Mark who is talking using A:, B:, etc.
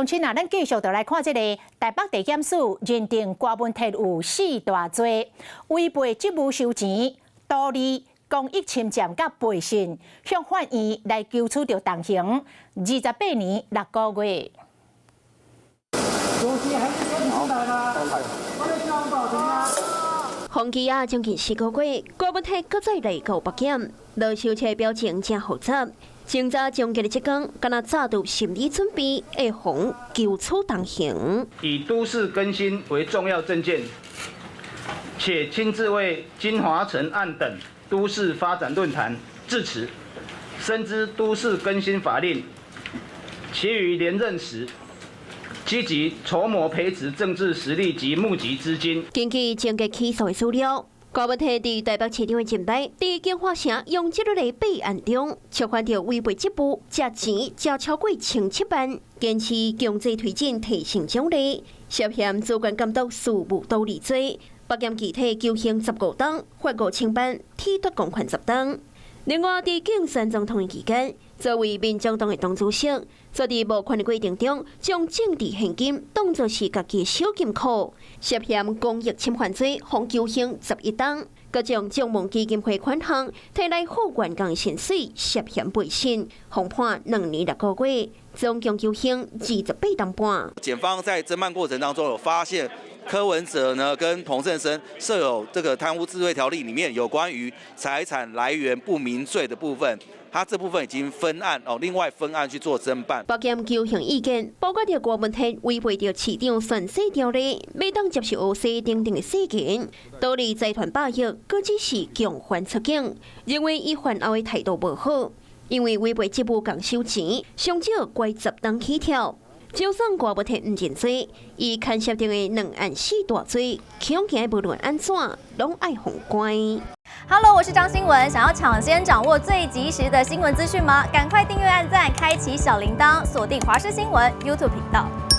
A: 鄉親啊，咱繼續就來看這個台北地檢署認定郭文鐵有四大罪，違背職務收錢、圖利、公益侵佔佮背信，向法院來求處著重刑28年6個月。
B: 東西還是出來啦，我咧講多少啊？
C: 洪基亞將近4個月，郭文鐵閣再來到北檢，落收車表情誠複雜。偵查終結的這工，敢若早就心理準備，會予求處重刑。
D: 以都市更新為重要政見，且親自為京華城案等都市發展論壇致辭，深知都市更新法令，其於連任時，積極籌謀培植政治實力及募集資金。
C: 根據終結起訴的資料，郭文鐵佇台北市長的任內，佇京華城用這類備案中，觸犯著違背職務、食錢食超過1700萬，堅持強制推進提升獎勵，涉嫌主管監督事務圖利罪，北檢具體求刑15冬，罰5000萬，褫奪公權10冬。另外，佇競選總統的期間，作為民眾黨的黨主席，坐佇募款的過程中，將政治獻金當作是家己的小金庫，涉嫌公益侵犯罪，予求刑11冬，閣將眾盟基金會款項提來付員工薪水，涉嫌背信，予判2年6個月，總共求刑28冬半。
E: 檢方在偵辦過程當中有發現，柯文哲呢跟彭振聲涉有這個貪污治罪條例裡面有關於財產來源不明罪的部分，他這部分已經分案哦，另外分案去做偵辦。
C: 北檢求刑意見，包括著郭文鐵違背著市長選選條例，袂當接受烏西等等的事件，多利財團8億，閣只是共犯出境，認為伊犯後的態度無好，因為違背職務共收錢，上少關10冬起跳。就算郭文鐵毋認罪，伊牽涉著的兩案四大罪，恐驚無論按怎，攏愛予關。
F: Hello，我是張新文，想要搶先掌握最及時的新聞資訊嗎？趕快訂閱、按讚、開啟小鈴鐺，鎖定華視新聞 YouTube 頻道。